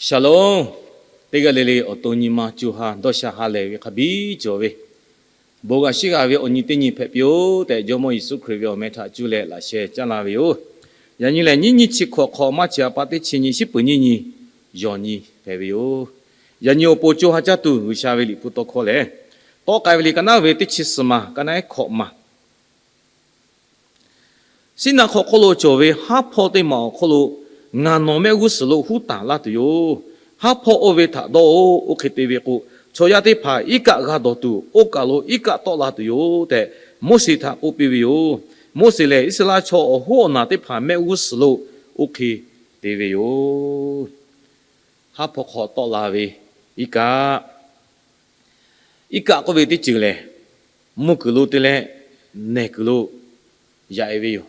Shalom. Teˇ g'aˇ le le awˬ to nyi ma co ha dawˇ sha ha lehˬ ve hk'a biˇ cawˬ ve, bon g'a shiˉ g'a ve awˬ nyi teˇ nyi hpehꞈ piˇ-oˆ tehꞈ, Jawˇmawˇ Yeˍsuˆ Hkriꞈ ve awˬ meh htaꞈ cuˇ leh laꞈ sheh caˉ la ve yoˬ. Yaꞈ nyi lehˬ, nyiˇ nyiˇ chi hkawꞈ hk'awꞈ maˇ chi a pa teˇ chi nyi shiˉ peuˍ nyiˇ nyi, yawˬ nyi hpehꞈ ve yoˬ. Yaꞈ nyi awˬ pon co ha caˇ tuˬ G'uiˬsha ve liꞈ hpu tawˇ hkawˇ lehˬ, tawˆ k'ai ve liꞈ ka naˉ ve teˇ chi suhˍ ma, ka naˉ ehˉ hkawꞈ ma. Siˉnaˍ hk'awꞈ hk'oˆ lo cawˬ ve haˉ hpawˇ teˇ maˬ awˬ hk'oˆ lo ngaˬ nawˬ mehˆ g'uˇ suhˍ lo huˉ taˍ laˇ tuˬ yoˬ. Haˉ hpawˇ oˇ ve htaꞈ dawˇ-oˆ. Oˇ hk'e te ve k'o, chaw yaˇ teˇ hpaˍ iˉ kaˆ g'a dawˬ tuˬ, oˇ kaˬ lo iˉ kaˆ tawˆ la tuˬ yoˬ tehꞈ, Moˉseˍ htaꞈ k'oˆ piˇ ve yoˬ. Moˉseˍ lehˬ, Iˉsaˍreˍlaˆ chaw awˬ hoˉ awˬ naˬ teˇ hpaˍ mehˆ g'uˇ suhˍ lo oˇ hk'e te ve yoˬ. Haˉ hpawˇ hk'aw tawˆ la ve iˉ kaˆ. Iˉ kaˆ k'oˆ ve teˇ ceuˬ lehˬ, mvuhˇ kuiˬ lo te leh nehˬ kuiˬ lo yaꞈ-e ve yoˬ.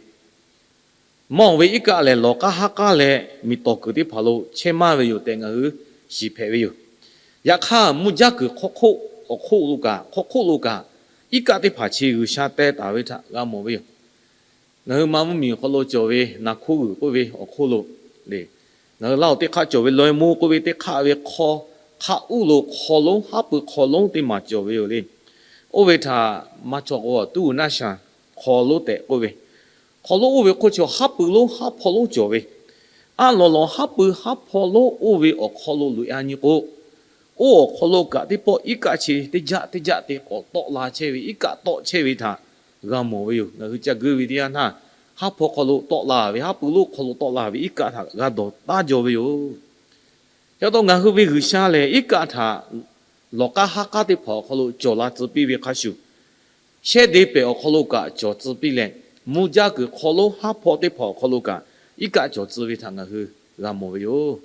Mawˇ ve iˉ kaˆ lehˬ, lawˬ k'aˉ haˉ k'aˉ leh miˬ tawˍ kuiˬ teˇ hpaˍ lo chehˇ maˇ ve yoˬ tehꞈ ngaˬ hui shiˍ hpehꞈ ve yoˬ. Yaꞈ hk'aˇ, mvuhˇ jaˇ kuiˬ hk'aw hk'oˆ awˬ hk'oˆ lo kaꞈ, hk'aw hk'oˆ lo kaꞈ, iˉ kaˆ teˇ hpaˍ chi G'uiˬsha teh taˍ ve htaꞈ g'a mawˬ ve yoˬ. Ngaˬ hui ma mvuhˇ miˬ awˬ hk'aw lo cawˬ ve naˍ hkoˇ g'uiˬ k'oˆ ve awˬ hk'oˆ lo le, ngaˬ hui Laˇ huˍ teˇ hk'aˆ cawˬ ve Loiˍ mo k'oˆ ve teˇ hk'aˆ ve hk'aw, hk'a uˉ lo hk'aw lonˉ, haˉ pui hk'aw lonˉ teˇ maˬ cawˬ ve yoˬ le. Oˇ ve htaꞈ maˇ cawˬ k'o, tuˉ g'uiˬ naˆ shaˍ hk'aw lonˉ tehꞈ k'oˆ ve, hk'aw lonˉ oˇ ve hk'oˆ chaw haˉ pui lonˉ haˉ hpawˇ lonˉ cawˬ ve, aˉ lawˬ lawˬ haˉ pui haˉ hpawˇ lonˉ oˇ ve awˬ hk'aw lo loꞈ-e a nyi k'o, oˇ awˬ hk'aw lo kaꞈ teˇ pawˆ iˉ kaˆ chi teˇ jaˆ teˇ jaˆ te k'awꞈ tawˆ la chehˇ ve, iˉ kaˆ tawˆ chehˇ ve htaꞈ g'a mawˬ ve yoˬ. Ngaˬ hui ca geuˆ ve teˇ yanˇ htaˇ, haˉ hpawˇ hk'aw lo tawˆ la ve, haˉ pui lonˉ hk'aw lo tawˆ la ve iˉ kaˆ htaꞈ g'a dawˬ taˉ jaw ve yoˬ. Ca taw ngaˬ hui ve G'uiˬsha lehˬ, iˉ kaˆ htaꞈ lawˬ k'aˉ haˉ k'aˉ teˇ hpaˍ awˬ hk'aw lo cawˬ la tcuh piˇ ve hk'a shuˍ, shehˇ de pehˬ awˬ hk'aw lo kaꞈ cawˬ tcuh piˇ leh, mvuhˇ jaˇ kuiˬ hk'aw lonˉ haˉ hpawˇ teˇ hpaˍ awˬ hk'aw lo kaꞈ iˉ kaˆ cawˬ tcuh ve htaꞈ ngaˬ hui g'a mawˬ ve yoˬ.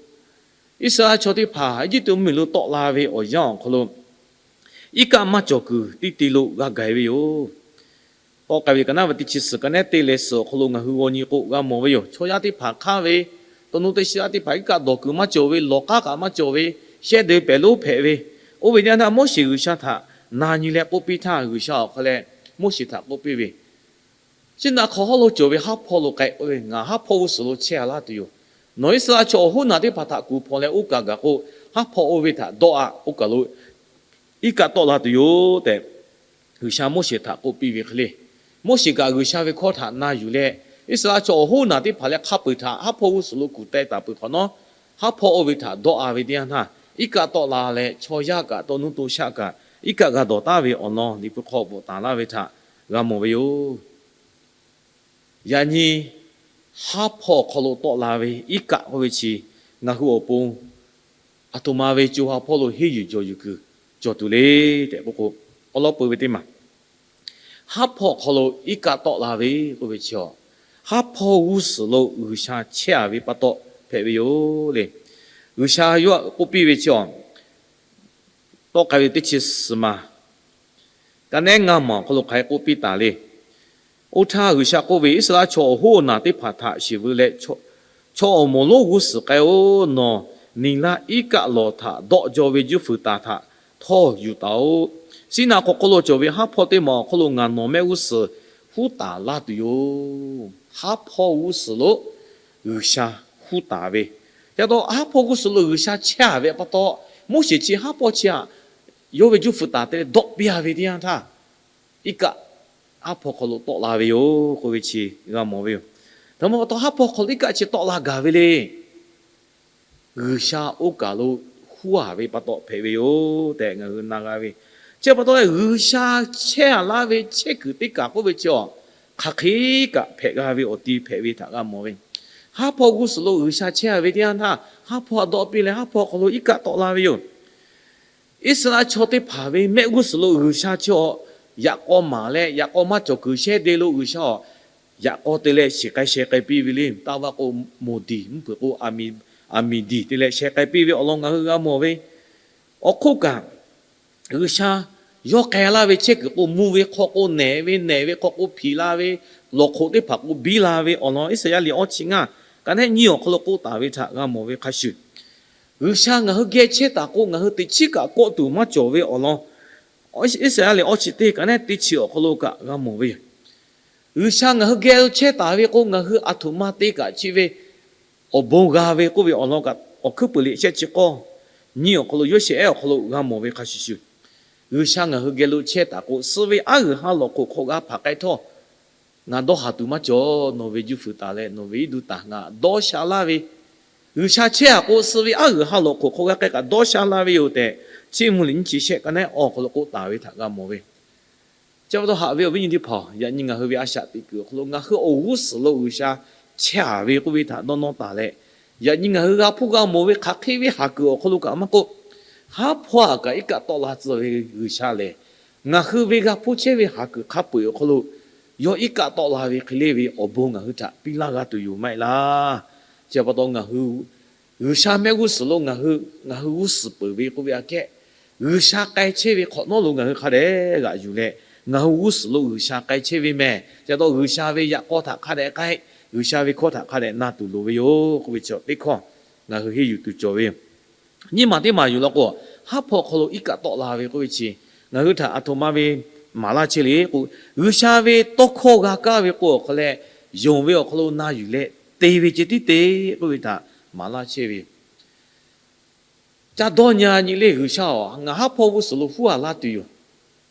Iˉsaˍreˍlaˆ chaw teˇ hpaˍ Eˇjiˇtuꞈ mvuhˇmiˬ lo tawˆ la ve awˬ yanˇ awˬ hk'aw lo, iˉ kaˆ maˇ cawˬ kuiˬ tiˇ te lo g'a gaˬ ve yoˬ. Tawˆ k'ai ve kaꞈ naˉ ve teˇ chi suhˍ, ka naˉ te leh suhˍ awˬ hk'aw lo ngaˬ hui g'aw nyi k'o g'a mawˬ ve yoˬ. Chaw yaˇ teˇ hpaˍ hk'aˇ ve, taw nu te shi yaˇ teˇ hpaˍ iˉ kaˆ dawˬ kuiˬ maˇ cawˬ ve, lawˬ k'aˉ kaꞈ maˇ cawˬ ve, shehˇ de pehˬ lonˉ hpehꞈ ve, oˇ ve teˇ yanˇ htaˇ Moˉseˍ G'uiˬsha htaꞈ na nyi leh k'oˆ piˇ htaˇ, G'uiˬsha awˬ hk'aw leh Moˉseˍ htaꞈ k'oˆ piˇ ve, Siˉnaˍ hk'aw hawˉ lo cawˬ ve haˉ hpawˇ lo k'ai k'oˆ ve, ngaˬ haˉ hpawˇ g'uˇ suhˍ lo chehˇ a laˇ tuˬ yoˬ. Nawˬ Iˉsaˍreˍlaˆ chaw awˬ hoˉ naˬ teˇ hpaˍ htaꞈ kuˬ hpawnˬ leh oˇ kaˬ gaˬ k'o, haˉ hpawˇ oˇ ve htaꞈ dawˆ a, oˇ kaˬ lo iˉ kaˆ tawˆ la tuˬ yoˬ tehꞈ, G'uiˬsha Moˉseˍ htaꞈ k'oˆ piˇ ve hk'e le. Moˉseˍ kaꞈ G'uiˬsha ve hkawˇ htaꞈ na yuˬ leh, Iˉsaˍreˍlaˆ chaw awˬ hoˉ naˬ teˇ hpaˍ leh hk'a peu-eˬ htaꞈ haˉ hpawˇ g'uˇ suhˍ lo kuˬ teh taˍ peuˬ hk'awꞈ nawˉ, haˉ hpawˇ oˇ ve htaꞈ dawˆ a ve teˇ yanˇ htaˇ, iˉ kaˆ tawˆ la leh chaw yaˇ kaꞈ taw nuˇ to shaˆ kaꞈ iˉ kaˆ g'a dawˬ taˉ ve awˬ lawn Liꞈ hpu hk'aw bvuhꞈ taˍ laˇ ve htaꞈ g'a mawˬ ve yoˬ. Yaꞈ nyi haˉ hpawˇ awˬ hk'aw lo tawˆ la ve iˉ kaˆ k'oˆ ve chi, ngaˬ hui awˬ pon aˬ htoꞈ ma ve co ha hpawˇ lo henˇ yuˬ jawˬ yuˬ kuiˬ cawˬ tuˬ le tehꞈ k'oˆ k'o, awˉ lawˉ peu ve teˇ maˬ, haˉ hpawˇ awˬ hk'aw lo iˉ kaˆ tawˆ la ve k'oˆ ve chi a, haˉ hpawˇ g'uˇ suhˍ lo G'uiˬsha chehˇ a ve pa taw hpehꞈ ve yoˬ le. G'uiˬsha yawˇ k'oˆ piˇ ve chi a, tawˆ k'ai ve teˇ chi suhˍ ma, ka naˉ ngaˇ maˬ awˬ hk'aw lo hk'aˬ hk'e k'oˆ piˇ taˍ le. Oˇ htaˇ G'uiˬsha k'oˆ ve, Iˉsaˍreˍlaˆ chaw awˬ hoˉ awˬ naˬ teˇ hpaˍ htaꞈ shiˍ veu leh, chaw awˬ moˍ lonˉ g'uˇ suhˍ k'ai-oˬ. Nawˬ niˬ laˇ iˉ kaˆ lawˬ htaꞈ dawˆ jaw ve juˇ fuiˍ taˍ htaꞈ htawˇ yuˬ taˍ-oꞈ. Siˉnaˍ hk'aw hk'oˆ lo cawˬ ve haˉ hpawˇ teˇ maˬ awˬ hk'oˆ lo ngaˬ nawˬ mehˆ g'uˇ suhˍ huˉ taˍ laˇ tuˬ yoˬ. Haˉ hpawˇ g'uˇ suhˍ lo G'uiˬsha huˉ taˍ ve, ca taw haˉ hpawˇ g'uˇ suhˍ lo G'uiˬsha chehˇ a ve pa taw, Moˉseˍ chi haˉ hpawˇ chi htaꞈ yawˇ ve juˇ fuiˍ taˍ te leh dawˆ piˇ a ve teˇ yanˇ htaˇ, iˉ kaˆ haˉ hpawˇ hk'aw lo tawˆ la ve yoˬ k'oˆ ve chi g'a mawˬ ve yoˬ. Htaꞈ ma pa taw haˉ hpawˇ hk'aw lo iˉ kaˆ chi tawˆ la gaˬ ve le. G'uiˬsha oˇ kaˬ lo huˉ a ve pa taw hpehꞈ ve yoˬ tehꞈ ngaˬ hui na g'a ve. Chi pa taw leh G'uiˬsha chehˇ a laˇ ve chehˇ kuiˬ teˇ kaˬ k'oˆ ve chi a, hk'aˬ hk'e kaꞈ hpehꞈ g'a ve awˬ ti hpehꞈ ve htaꞈ g'a mawˬ ve. Haˉ hpawˇ g'uˇ suhˍ lo G'uiˬsha chehˇ a ve teˇ yanˇ htaˇ, haˉ hpawˇ htaꞈ dawˆ piˇ leh haˉ hpawˇ hk'aw lo iˉ kaˆ tawˆ la ve yoˬ. Iˉsaˍreˍlaˆ chaw teˇ hpaˍ ve mehˆ g'uˇ suhˍ lo G'uiˬsha chi a, yaꞈ k'aw maˍ leh yaꞈ k'aw maˇ cawˬ kuiˬ shehˇ de lo G'uiˬsha a, yaꞈ k'aw te leh shiˍ k'ai sheh k'ai piˇ ve le. Taˇ vaˇ k'o, moˍ diˍ mvuhˇ hpeuꞈ k'o, a miˍ diˍ te leh sheh k'ai piˇ ve awˬ lawn ngaˬ hui g'a mawˬ ve. Awˬ hk'oˆ kaꞈ, G'uiˬsha yawˇ k'ai laˇ ve chehˇ kuiˬ k'o, mvuh ve hk'aw k'o nehˬ ve, nehˬ ve hk'aw k'o hpiˍ la ve, lawˬ hk'oꞈ teˇ hpaˍ k'o biˇ la ve awˬ lawn Iˉsaˍyaˆ liꞈ awˇ chi ngaˇ, ka naˉ nyiˇ awˬ hk'aw lo k'oˆ taˍ ve htaꞈ g'a mawˬ ve hk'a shuˍ, G'uiˬsha ngaˬ hui geh chehˇ taˍ k'o, ngaˬ hui teꞈ chiˉ kaꞈ kawˆ tuˬ maˇ cawˬ ve awˬ lawn Iˉsaˍyaˆ liꞈ awˇ chi teˇ ka naˉ teˇ chi awˬ hk'aw lo kaꞈ g'a mawˬ ve yoˬ. G'uiˬsha ngaˬ hui geh chehˇ taˍ ve k'o, ngaˬ hui aˬ htoꞈ ma te kaꞈ chi ve awˬ bon g'a ve k'oˆ ve awˬ lawn kaꞈ, Awˬ hkuiˉ puiˍ liꞈ shehˆ chi k'awˇ nyiˇ awˬ hk'aw lo, yawˇ shehˍ ehˉ awˬ hk'aw lo g'a mawˬ ve hk'a shuˍ shuˍ, G'uiˬsha ngaˬ hui geh lo chehˇ taˍ k'o, suh ve aˉ g'uiˬ ha lawˬ hk'oꞈ hk'aw g'a hpanˍ k'ai htawˇ, ngaˬ dawˇ haˍ tuˬ maˇ cawˬ. Nawˬ ve juˇ fuiˍ taˍ leh nawˬ ve iˉ duˇ taˍ ngaˬ dawˇ sha laˇ ve, G'uiˬsha chehˇ a k'o, suh ve aˉ g'uiˬ ha lawˬ hk'oꞈ hk'aw g'a k'ai kaꞈ dawˇ sha laˇ ve yoˬ tehꞈ, Chiˇ mvuh liꞈ nyiˇ chi shehˆ ka neˉ awˬ hk'aw lo k'oˆ taˍ ve htaꞈ g'a mawˬ ve. Chi pa taw haꞈ ve awˬ viˉ nyi teˇ hpaˍ-oˬ, yaꞈ nyi ngaˬ hui ve a shaꞈ teꞈ kuiˬ awˬ hk'aw lo ngaˬ hui awˬ g'uˇ suhˍ lo G'uiˬsha chehˇ a ve k'oˆ ve htaꞈ dawˇ nawˇ taˍ leh, yaꞈ nyi ngaˬ hui g'a hpuˇ g'a mawˬ ve hk'aˬ hk'e ve haˍ kuiˬ awˬ hk'aw lo kaꞈ maˇ k'oˆ, haˉ hpawˇ a kaꞈ iˉ kaˆ tawˆ la tcuh ve G'uiˬsha lehˬ, ngaˬ hui ve g'a hpuˇ chehˇ ve haˍ kuiˬ hk'a peu-eˬ awˬ hk'aw lo yawˇ iˉ kaˆ tawˆ la ve hk'e le ve awˬ bon ngaˬ hui htaꞈ piˇ laˇ g'a tuˬ yoˬ maˇ heˆ laˇ. Chi pa taw ngaˬ hui G'uiˬsha mehˆ g'uˇ suhˍ lo ngaˬ hui, ngaˬ hui g'uˇ suhˍ peuˬ ve k'oˆ ve aꞈ kehˉ, G'uiˬsha k'ai chehˇ ve hk'awꞈ nawˉ lo ngaˬ hui hk'a dehꞈ g'aꞈ yuˬ leh, ngaˬ hui g'uˇ suhˍ lo G'uiˬsha k'ai chehˇ ve mehˬ. Chi pa taw G'uiˬsha ve yaꞈ k'aw htaꞈ hk'a dehꞈ k'ai, G'uiˬsha ve hkawˇ htaꞈ hk'a dehꞈ na tuˬ loˍ ve yoˬ k'oˆ ve chi teˇ hkawˇ ngaˬ hui henˇ yuˬ tuˬ cawˬ ve yoˬ. Nyiˇ maˬ teˇ maˬ yuˬ law k'o, haˉ hpawˇ awˬ hk'aw lo iˉ kaˆ tawˆ la ve k'oˆ ve chi, ngaˬ hui htaꞈ aˬ htoꞈ ma ve maˍ laˇ chehˇ le k'o, G'uiˬsha ve tawˇ hkawˇ g'a kaˇ ve k'o awˬ hk'aw leh, yonˍ ve awˬ hk'aw lo na yuˬ leh te ve ceh tiˉ te k'oˆ ve htaꞈ maˍ laˇ chehˇ ve yoˬ. Ca dawˇ nyi nyi le, G'uiˬsha-oˬ, ngaˬ haˉ hpawˇ g'uˇ suhˍ lo huˉ a laˇ tuˬ yoˬ.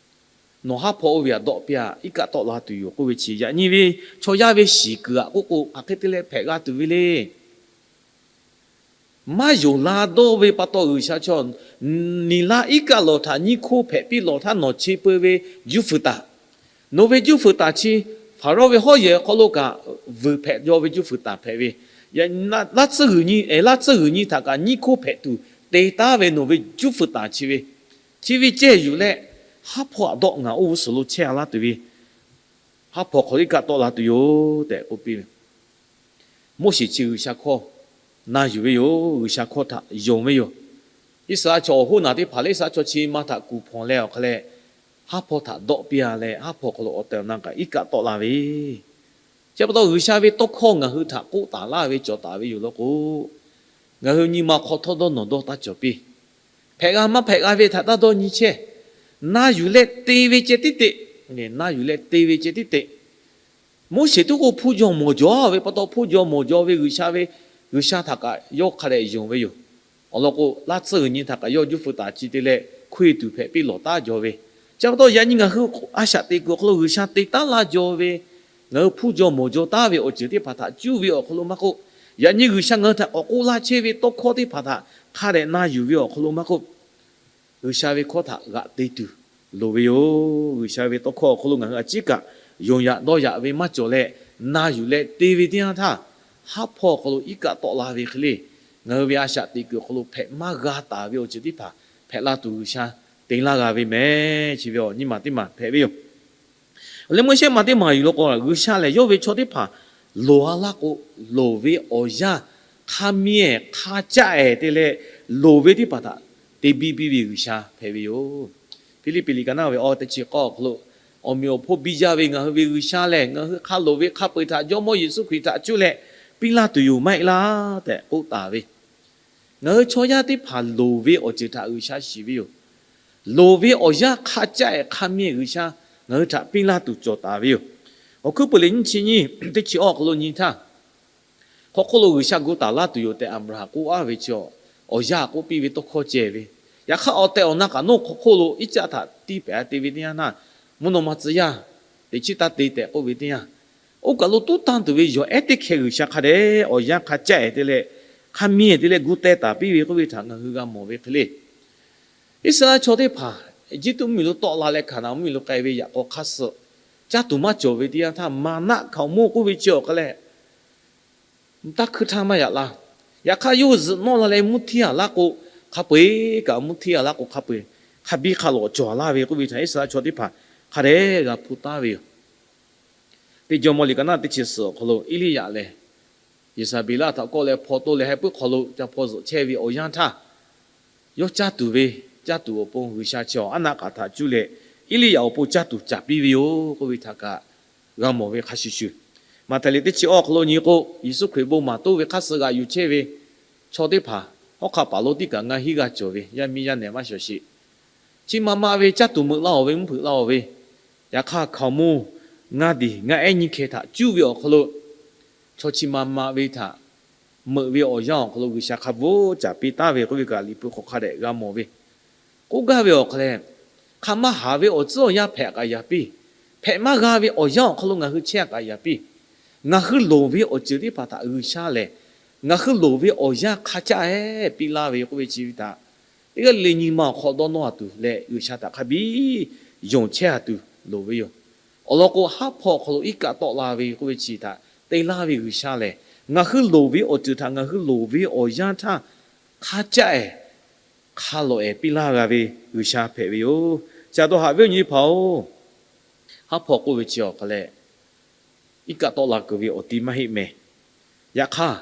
Nawˬ haˉ hpawˇ oˇ ve aꞈ dawˆ piˇ a, iˉ kaˆ tawˆ la tuˬ yoˬ k'oˆ ve chi, yaꞈ nyi ve chaw yaˇ ve shiˍ kuiˬ aꞈ k'oˆ k'o, hk'aˬ hk'e te leh hpehꞈ g'a tuˬ ve le. Maˇ yonˍ la dawˇ ve pa taw G'uiˬsha chaw, niˬ la iˉ kaˆ lawˬ htaꞈ nyiˇ hkoˇ hpehꞈ piˇ lawˬ htaˇ nawˬ chi peu ve juˇ fuiˍ taˍ. Nawˬ ve juˇ fuiˍ taˍ chi Hpaˍrawˇ ve hawˉ yehˬ hk'aw lo kaꞈ vuiˬ hpehꞈ jaw ve juˇ fuiˍ taˍ hpehꞈ ve, laˇ tcuhˇ g'uiˬ nyi, laˇ tcuhˇ g'uiˬ nyi htaꞈ kaꞈ nyiˇ hkoˇ hpehꞈ tuˬ te taˉ ve nawˬ ve juˇ fuiˍ taˍ chi ve, chi ve ceh yuˬ leh, haˉ hpawˇ aꞈ dawˆ ngaˬ oˇ g'uˇ suhˍ lo chehˇ a laˇ tuˬ ve, haˉ hpawˇ hk'aw lo iˉ kaˆ tawˆ la tuˬ yoˬ tehꞈ k'oˆ piˇ ve. Moˉseˍ chi G'uiˬsha hkawˇ na yuˬ ve yoˬ. G'uiˬsha hkawˇ htaꞈ yonˍ ve yoˬ. Iˉsaˍreˍlaˆ chaw awˬ hoˉ naˬ teˇ hpaˍ leh Iˉsaˍreˍlaˆ chaw chi ma htaꞈ kuˬ hpawnˬ leh awˬ hk'a leh, haˉ hpawˇ htaꞈ dawˆ piˇ a leh, haˉ hpawˇ hk'aw lo awˬ tehˬ awˬ na kaꞈ iˉ kaˆ tawˆ la ve. Chi pa taw G'uiˬsha ve tawˇ hkawˇ ngaˬ hui htaꞈ k'oˆ taˍ laˇ ve cawˬ taˍ ve yoˬ law k'o, ngaˬ hui nyi ma hk'aw htawˇ dawˇ nawˬ dawˇ taˇ cawˬ piˇ. Hpehꞈ g'a maˇ hpehꞈ g'a ve htaꞈ taˇ dawˇ nyi chehˇ. Na yuˬ leh te ve ceh tiˉ te. Na yuˬ leh te ve ceh tiˉ te. Moˉseˍ tuˉ k'o hpuˇ jaw mawˬ jaw ve pa taw, hpuˇ jaw mawˬ jaw ve G'uiˬsha ve, G'uiˬsha htaꞈ kaꞈ yawˇ hk'a dehꞈ yonˍ ve yoˬ. Awˬ lawn k'o, laˇ tcuhˇ g'uiˬ nyi htaꞈ kaꞈ yawˇ juˇ fuiˍ taˍ chi te leh hkoˇ e tuˬ hpehꞈ piˇ lawˬ taˉ jaw ve. Chi pa taw yaꞈ nyi ngaˬ hui a shaꞈ teꞈ kuiˬ awˬ hk'aw lo G'uiˬsha te taˉ laˇ jaw ve, ngaˬ hui hpuˇ jaw mawˬ jaw taˉ ve awˬ ceuˬ teˇ hpaˍ htaꞈ cuˇ ve awˬ hk'aw lo maˇ k'oˆ, yaꞈ nyi G'uiˬsha ngaˬ hui htaꞈ k'awꞈ k'oˆ laˇ chehˇ ve tawˇ hkawˇ teˇ hpaˍ htaꞈ hk'a dehꞈ na yuˬ ve awˬ hk'aw lo maˇ k'oˆ, G'uiˬsha ve hkawˇ htaꞈ g'aꞈ te tuˬ loˍ ve yoˬ. G'uiˬsha ve tawˇ hkawˇ awˬ hk'aw lo ngaˬ hui a ciˉ kaꞈ yonˍ yaꞈ dawˇ yaꞈ ve maˇ cawˬ leh, na yuˬ leh te ve teˇ yanˇ htaˇ, haˉ hpawˇ awˬ hk'aw lo iˉ kaˆ tawˆ la ve hk'e le, ngaˬ hui ve a shaꞈ teꞈ kuiˬ awˬ hk'aw lo hpehꞈ maˇ g'a taˍ ve awˬ ceuˬ teˇ hpaˍ hpehꞈ la tuˬ G'uiˬsha te laˇ g'a ve mehˬ. Chi ve awˬ nyi maˬ teˇ maˬ hpehꞈ ve yoˬ. Leh meuˇ shehˆ maˬ teˇ maˬ yuˬ law k'o, G'uiˬsha lehˬ yawˇ ve chaw teˇ hpaˍ loˍ a laˇ k'o, loˍ ve awˬ yanˇ hk'a miˇ ehˍ hk'a caˆ ehˍ te leh, loˍ ve teˇ hpaˍ htaꞈ te biˇ piˇ ve G'uiˬsha hpehꞈ ve yoˬ. Hpiˇliˇpiˆ liꞈ ka naˉ ve awˬ teˇ chi k'awˇ awˬ hk'aw lo, awˬ meꞈ awˬ hponˇ biˇ jaˇ ve ngaˬ hui ve G'uiˬsha lehˬ, ngaˬ hui hk'a loˍ ve hk'a peu-eˬ htaꞈ Jawˇmawˇ Yeˍsuˆ Hkriꞈ htaꞈ cuˇ leh piˇ laˇ tuˬ yoˬ maˇ heˆ laˇ tehꞈ k'oˆ taˍ ve. Ngaˬ hui chaw yaˇ teˇ hpaˍ loˍ ve awˬ ceuˬ htaꞈ G'uiˬsha shiˍ ve yoˬ. Loˍ ve awˬ yanˇ hk'a caˆ ehˍ hk'a miˇ ehˍ G'uiˬsha ngaˬ hui htaꞈ piˇ laˇ tuˬ cawˬ taˍ ve yoˬ. Awˬ hkuiˉ puiˍ liꞈ nyiˇ chi nyiˇ teˇ chi awˬ hk'aw lo nyi htaˇ, hk'aw hk'oˆ lo G'uiˬsha gu taˍ laˇ tuˬ yoˬ tehꞈ Aˍbraˍhanˍ k'oˆ aˉ ve chi, awˬ yanˇ k'oˆ piˇ ve tawˇ hkawˇ ceh ve, yaꞈ hk'aˇ awˬ tehˬ awˬ na kaꞈ nawˉ hk'aw hk'oˆ lo iˉ caˆ htaꞈ tiˇ pehˍ te ve teˇ yanˇ htaˇ, mvuhˇ naw ma tcuh yaˇ teꞈ chiˉ taˇ te tehꞈ k'oˆ ve teˇ yanˇ, oˇ kaˬ lo tuˉ tanˇ tuˬ ve yawˬ ehˉ teˇ hkeh G'uiˬsha hk'a dehꞈ awˬ yanˇ hk'a caˆ ehˍ te leh, hk'a miˇ ehˍ te leh gu teh taˍ piˇ ve k'oˆ ve htaꞈ ngaˬ hui g'a mawˬ ve hk'e le. Iˉsaˍreˍlaˆ chaw teˇ hpaˍ Eˇjiˇtuꞈ mvuhˇmiˬ lo tawˆ la leh Hkaˍnanˍ mvuhˇmiˬ lo k'ai ve yaꞈ k'aw hk'aˇ suh caˇ tuˬ maˇ cawˬ ve teˇ yanˇ htaˇ, maˍnaˆ hkaoˍmonˇ k'oˆ ve chi awˬ hk'a leh, taˇ hkuiˇ htaˇ maˇ yaꞈ la. Yaꞈ hk'aˇ yawˇ hui zuhꞈ nawˇ la leh mvuhˇ htiˇ a laˇ k'o, hk'a peu-eˬ kaꞈ mvuhˇ htiˇ a laˇ k'o hk'a peu-eˬ hk'a biˇ hk'a lawꞈ cawˬ laˇ ve k'oˆ ve htaꞈ Iˉsaˍreˍlaˆ chaw teˇ hpaˍ hk'a dehꞈ g'a hpuˇ taˉ ve yoˬ. Teˇ Jawˇmawˇ liꞈ ka naˉ teˇ chi suhˍ awˬ hk'aw lo Eˇliˇyaꞈ lehˬ, Yeˍsaˍbeˍlaˆ htaꞈ kawˆ leh hpaw toˆ leh heh puiˉ hk'aw lo ca hpaw zuhꞈ chehˇ ve awˬ yanˇ htaˇ, yawˇ caˇ tuˬ ve, caˇ tuˬ awˬ pon G'uiˬsha chi awˬ aˉ naˆ k'aꞈ htaꞈ cuˇ leh Eˇliˇyaꞈ awˬ pon caˇ tuˬ caˍ piˇ ve yoˬ k'oˆ ve htaꞈ kaꞈ g'a mawˬ ve hk'a shuˍ shuˍ, Maꞈhtehˍ liꞈ teˇ chi awˬ hk'aw lo nyi k'o, Yeˍsuˆ Hkriꞈ bon maˍ toˇ ve hk'aˇ suh g'aꞈ yuˬ chehˇ ve chaw teˇ hpaˍ hawˉ hk'aˆ paˍ lo tiˉ kaꞈ ngaˇ hinˉ g'aˇ cawˬ ve, yaˇ miˇ yaˇ nehˬ maˇ shawˍ sheˍ. Chi ma ma ve caˇ tuˬ meuꞈ laˇ-oˬ ve, mvuhˇ hpeuꞈ laˇ-oˬ ve, yaꞈ hk'aˇ hkaoˍmonˇ ngaˇ diˬ ngaˇ ehˉ nyiˇ hkeh htaꞈ cuˇ ve awˬ hk'aw lo chaw chi ma ma ve htaꞈ meuꞈ ve awˬ yanˇ awˬ hk'aw lo G'uiˬsha hk'a bvuhˇ caˍ piˇ taˍ ve k'oˆ ve kaꞈ, Liꞈ hpu hk'aw hk'a dehꞈ g'a mawˬ ve. K'oˆ gaˇ ve awˬ hk'a lehˬ, hk'aˬ ma haˍ ve awˬ tcuhˉ awˬ yanˇ hpehꞈ kaꞈ yaꞈ piˇ, hpehꞈ maˇ g'a ve awˬ yanˇ awˬ hk'aw lo ngaˬ hui chehˇ kaꞈ yaꞈ piˇ, ngaˬ hui loˍ ve awˬ ceuˬ teˇ hpaˍ htaꞈ G'uiˬsha lehˬ, ngaˬ hui loˍ ve awˬ yanˇ hk'a caˆ ehˉ piˇ laˇ ve k'oˆ ve chi ve htaꞈ, teˇ g'aˇ le le nyi ma awˬ hk'aw dawˇ nawˇ a tuˬ leh G'uiˬsha htaꞈ hk'a biˇ yonˍ chehˇ a tuˬ loˍ ve yoˬ. Awˬ lawn k'o, haˉ hpawˇ awˬ hk'aw lo iˉ kaˆ tawˆ la ve k'oˆ ve chi htaꞈ te laˇ ve G'uiˬsha lehˬ, ngaˬ hui loˍ ve awˬ ceuˬ htaꞈ ngaˬ hui loˍ ve awˬ yanˇ htaˇ hk'a caˆ ehˉ hk'a lawꞈ ehˉ piˇ laˇ g'a ve G'uiˬsha hpehꞈ ve yoˬ. Chi pa taw haꞈ ve awˬ nyi hpaˍ-oˬ, haˉ hpawˇ k'oˆ ve chi awˬ hk'a lehˬ, iˉ kaˆ tawˆ la kuiˬ ve awˬ ti maˇ heˆ mehˍ. Yaꞈ hk'aˇ,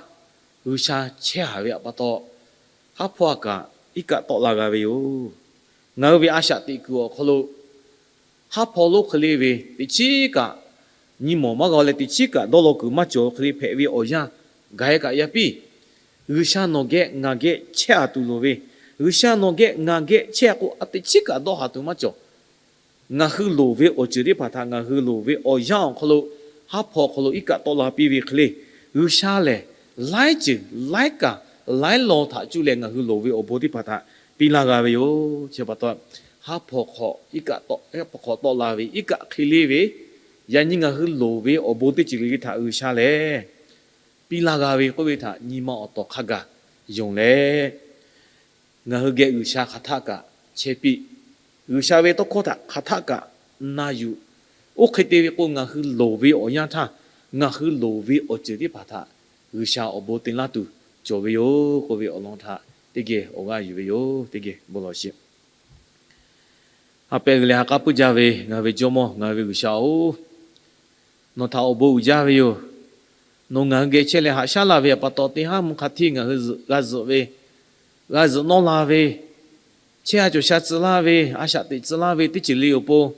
G'uiˬsha chehˇ haˍ ve pa taw, haˉ hpawˇ a kaꞈ iˉ kaˆ tawˆ la g'a ve yoˬ. Ngaˬ hui ve a shaꞈ teꞈ kuiˬ awˬ hk'aw lo haˉ hpawˇ lonˉ hk'e le ve teꞈ chiˉ kaꞈ nyi mawˬ maˇ g'a leh, teꞈ chiˉ kaꞈ dawˇ law kuiˬ maˇ cawˬ hk'e le hpehꞈ ve awˬ yanˇ gaˬ e kaꞈ yaꞈ piˇ, G'uiˬsha nawˬ geh ngaˬ geh chehˇ a tuˬ loˍ ve, G'uiˬsha nawˬ geh ngaˬ geh chehˇ k'o, a teꞈ chiˉ kaꞈ dawˇ haˍ tuˬ maˇ cawˬ. Ngaˬ hui loˍ ve awˬ ceuˬ teˇ hpaˍ htaꞈ ngaˬ hui loˍ ve awˬ yanˇ awˬ hk'aw lo, haˉ hpawˇ awˬ hk'aw lo iˉ kaˆ tawˆ la piˇ ve hk'e le, G'uiˬsha lehˬ laiˉ ceuˬ laiˉ kaˬ laiˉ law htaꞈ cuˇ leh ngaˬ hui loˍ ve awˬ bon teˇ hpaˍ htaꞈ piˇ laˇ g'a ve yoˬ. Chi pa taw, haˉ hpawˇ hk'awꞈ tawˆ la ve iˉ kaˆ hk'e le ve, yaꞈ nyi ngaˬ hui loˍ ve awˬ bon teˇ ceuˬ le le htaꞈ G'uiˬsha lehˬ piˇ laˇ g'a ve k'oˆ ve htaꞈ nyi ma awˬ tawˍ hk'a gaˬ yonˍ leh, ngaˬ hui geh G'uiˬsha hk'aˬ htaˆ kaꞈ chehˇ piˇ, G'uiˬsha ve tawˇ hkawˇ htaꞈ hk'aˬ htaˆ kaꞈ na yuˬ. Oˇ hk'e te ve k'o, ngaˬ hui loˍ ve awˬ yanˇ htaˇ ngaˬ hui loˍ ve awˬ ceuˬ teˇ hpaˍ htaꞈ G'uiˬsha awˬ bon te laˇ tuˬ cawˬ ve yoˬ k'oˆ ve awˬ lawn htaꞈ teˇ geh awˬ g'aˇ yuˬ ve yoˬ. Teˇ geh bon lawˬ sheˍ. Ha pehꞈ g'uiˬ leh ha k'aˉ puiˉ jaˇ ve ngaˬ hui ve Jawˇmawˇ, ngaˬ hui ve G'uiˬsha-oˬ, nawˬ htaꞈ awˬ bon uiˍ jaˇ ve yoˬ. Nawˬ ngaˬ hui geh chehˇ leh haꞈ shaˉ laˇ ve pa taw, teˇ haˉ mvuhˇ hk'a htiˇ ngaˬ hui g'a zuhꞈ ve, g'a zuhꞈ nawˇ la ve, chehˇ a cawˬ sha tcuh laˇ ve, a shaꞈ teꞈ tcuh laˇ ve teˇ ceuˬ le awˬ pon,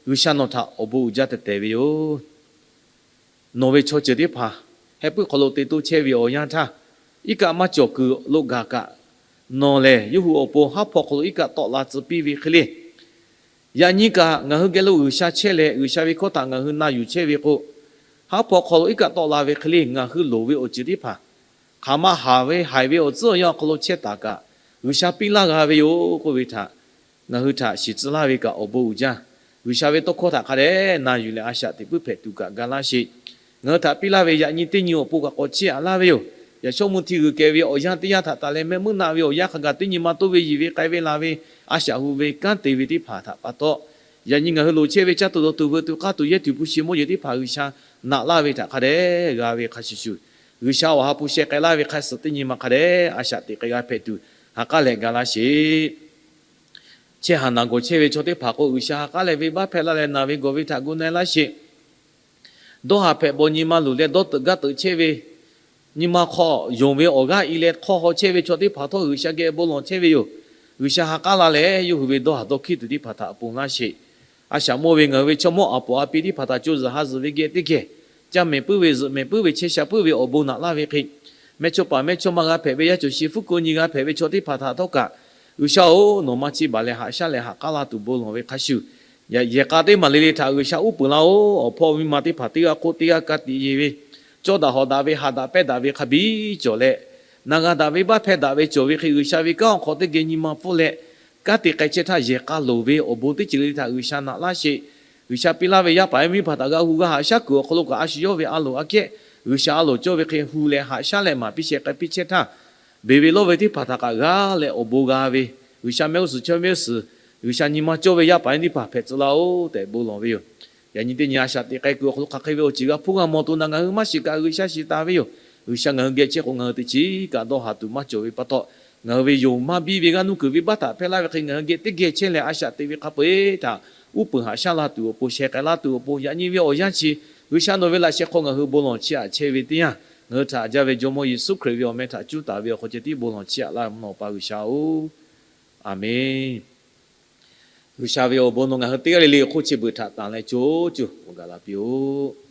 G'uiˬsha nawˬ htaꞈ awˬ bon uiˍ jaˇ tehˬ tehˬ ve yoˬ. Nawˬ ve chaw ceuˬ teˇ hpaˍ heh puiˉ hk'aw lo te toˇ chehˇ ve awˬ yanˇ htaˇ, iˉ kaˆ maˇ cawˬ kuiˬ lo gaˬ kaꞈ, nawˬ lehˬ yawˇ hui awˬ pon haˉ hpawˇ hk'aw lo iˉ kaˆ tawˆ la tcuh piˇ ve hk'e le, yaꞈ nyi kaꞈ ngaˬ hui geh lo G'uiˬsha chehˇ leh, G'uiˬsha ve hkawˇ htaꞈ ngaˬ hui na yuˬ chehˇ ve k'o, haˉ hpawˇ hk'aw lo iˉ kaˆ tawˆ la ve hk'e le, ngaˬ hui loˍ ve awˬ ceuˬ teˇ hpaˍ hk'aˬ ma haˍ ve haiˬ ve awˬ tcuhˉ awˬ yanˇ awˬ hk'aw lo chehˇ taˍ kaꞈ, G'uiˬsha piˇ laˇ g'a ve yoˬ k'oˆ ve htaꞈ ngaˬ hui htaꞈ shiˍ tcuh laˇ ve kaꞈ awˬ bon uiˍ jaˇ. G'uiˬsha ve tawˇ hkawˇ htaꞈ hk'a dehꞈ na yuˬ leh a shaꞈ teꞈ puiˉ hpehꞈ tuˬ kaꞈ ga laˇ sheˍ. Ngaˬ hui htaꞈ piˇ laˇ ve yaꞈ nyi teˇ nyi awˬ pon kaꞈ k'awꞈ chiˇ aꞈ laˇ ve yoˬ. Yaꞈ shawˉ mvuhˇ hti g'uiˬ kehˬ ve awˬ yanˇ teˇ yanˇ htaꞈ taˍ leh mehˆ muiˉ naˆ ve awˬ yanˇ hk'a gaˬ teˇ nyi ma toˇ ve yiˬ ve k'ai ve laˬ ve a shaꞈ hu ve kanˉ te ve teˇ hpaˍ htaꞈ pa taw, yaꞈ nyi ngaˬ hui loˍ chehˇ ve caˇ tuˬ dawˬ tuˬ veuꞈ tuˬ k'aˇ tuˬ yehˇ tuˬ hpu shi mawˇ jeˬ teˇ hpaˍ G'uiˬsha naꞈ laˇ ve htaꞈ hk'a dehꞈ g'a ve hk'a shuˍ shuˍ, G'uiˬsha awˬ ha hpu sheh k'ai laˇ ve hk'a suhˍ teˇ nyi ma hk'a dehꞈ a shaꞈ teꞈ k'ai g'a hpehꞈ tuˬ ha k'aˉ leh ga laˇ sheˍ. Chehˇ haˍ naˬ gawˬ chehˇ ve chaw teˇ hpaˍ k'o, G'uiˬsha ha k'aˉ leh venˇbaˆ hpehˇ laˇ leh naˬ ve gawˬ ve htaꞈ gu na-e laˇ sheˍ. Dawˇ haˍ hpehꞈ bawˬ nyi ma luˬ leh dawˇ teuꞈ gaˇ teuꞈ chehˇ ve, nyi ma hk'aw yonˍ ve awˬ g'aˇ i leh hk'awˇ haw chehˇ ve chaw teˇ hpaˍ htawˇ G'uiˬsha geh bon lawˬ chehˇ ve yoˬ. G'uiˬsha ha k'aˉ la leh yawˇ hui ve dawˇ haˍ dawˇ hkiˉ tuˬ teˇ hpaˍ htaꞈ ponˬ laˇ sheˍ. A shaꞈ mawˇ ve ngaˬ hui ve chaw mawˇ aˬ poˍ a pi teˇ hpaˍ htaꞈ co zuhˬ ha zuhˬ ve geh teˇ geh, caˇ mehˍ puiˉ ve zuhꞈ mehˍ puiˉ ve chehˇ sha puiˉ ve awˬ bon naꞈ laˇ ve hk'e, mehˇ chawˇ paˍ mehˇ chawˇ ma g'a hpehꞈ ve yaˇ cawˬ shi fuˉ ko nyi g'a hpehꞈ ve chaw teˇ hpaˍ htaꞈ htawˇ kaꞈ, G'uiˬsha-oˬ, nawˬ maˇ chiˇ baˬ leh haꞈ shaˉ leh haꞈ k'aˉ laˇ tuˬ bon lawˬ ve hk'a shuˍ, yehˬ k'a teˇ maˬ le le htaꞈ G'uiˬsha uˉ peunˍ laˇ-oˬ. Awˬ hpawˇ miˇ ma teˇ hpaˍ teˇ g'aˇ hk'oˆ teˇ g'aˇ ka tiꞈ yeˬ ve, cawˇ daꞈ hawꞈ daꞈ ve haꞈ daꞈ pehnˇ daꞈ ve hk'a biˇ cawˬ leh, na g'a daꞈ venˇbaˆ hpehˇ daꞈ ve cawˬ ve hk'e, G'uiˬsha ve kanˉ awˬ hk'aw teˇ geh nyi ma pfuhˇ leh, kanˉ te k'ai chehˇ htaˇ yehˬ k'a loˍ ve awˬ bon teˇ ceuˬ le le htaꞈ G'uiˬsha naꞈ laˇ sheˍ. G'uiˬsha piˇ laˇ ve yaˇ paˍ yaˇ miˇ hpaˍ htaꞈ g'a hu g'a haꞈ shaˉ kuiˬ awˬ hk'aw lo kaꞈ, a shu yawˇ ve a loˍ aꞈ kehˉ G'uiˬsha a loˍ cawˇ ve hk'e hu leh haꞈ shaˉ leh maˍ piˇ sheh k'ai piˇ chehˇ htaˇ, beˬ ve lawˇ ve teˇ hpaˍ htaꞈ kaꞈ g'a leh awˬ bon g'a ve, G'uiˬsha mehˆ g'uˇ suhˍ chaweh mehˆ g'uˇ suhˍ, G'uiˬsha nyi ma cawˇ ve yaˇ paˍ yaˇ miˇ teˇ hpaˍ hpehꞈ tcuh laˇ-oˬ tehꞈ bon lawˬ ve yoˬ. Yaꞈ nyi teˇ nyi a shaꞈ teꞈ k'ai kuiˬ awˬ hk'aw lo hk'aˬ hk'e ve awˬ ceuˬ g'a hpuˇ g'a mawˬ tuˬ na ngaˬ hui maˇ shiˍ kaꞈ G'uiˬsha shiˍ taˍ ve yoˬ. G'uiˬsha ngaˬ hui geh chehˇ k'o, ngaˬ hui teˇ chiˉ kaꞈ dawˇ haˍ tuˬ maˇ cawˬ ve pa taw, ngaˬ hui ve yonˍ maˇ biˇ ve g'aˇ nuˇ kuiˬ venˇbaˆ htaꞈ hpehˇ laˇ ve hk'e ngaˬ hui geh teˇ geh chehˇ leh a shaꞈ teꞈ ve hk'a peu-eˬ htaꞈ uˉ peunˍ haꞈ shaˉ la tuˬ awˬ pon, sheh k'ai laˇ tuˬ awˬ pon, yaꞈ nyi ve awˬ yanˇ chi G'uiˬsha nawˬ ve laꞈ sheh hk'aw ngaˬ hui bon lawˬ chiˇ aꞈ chehˇ ve teˇ yanˇ, ngaˬ hui htaꞈ jaˇ ve Jawˇmawˇ Yeˍsuˆ Hkriꞈ ve awˬ meh htaꞈ cuˉ taˍ ve awˬ hk'aw ceh tiˉ bon lawˬ chiˇ aꞈ laˇ ve mvuhˇ naw awˬ pa G'uiˬsha-oˬ, Aˍmenˇ. G'uiˬsha ve awˬ bon nawˬ ngaˬ hui teˇ g'aˇ le le hk'oˆ chi beuꞈ htaꞈ tanˬ leh co cuˇ awˬ gaˬ la piˇ-oˆ.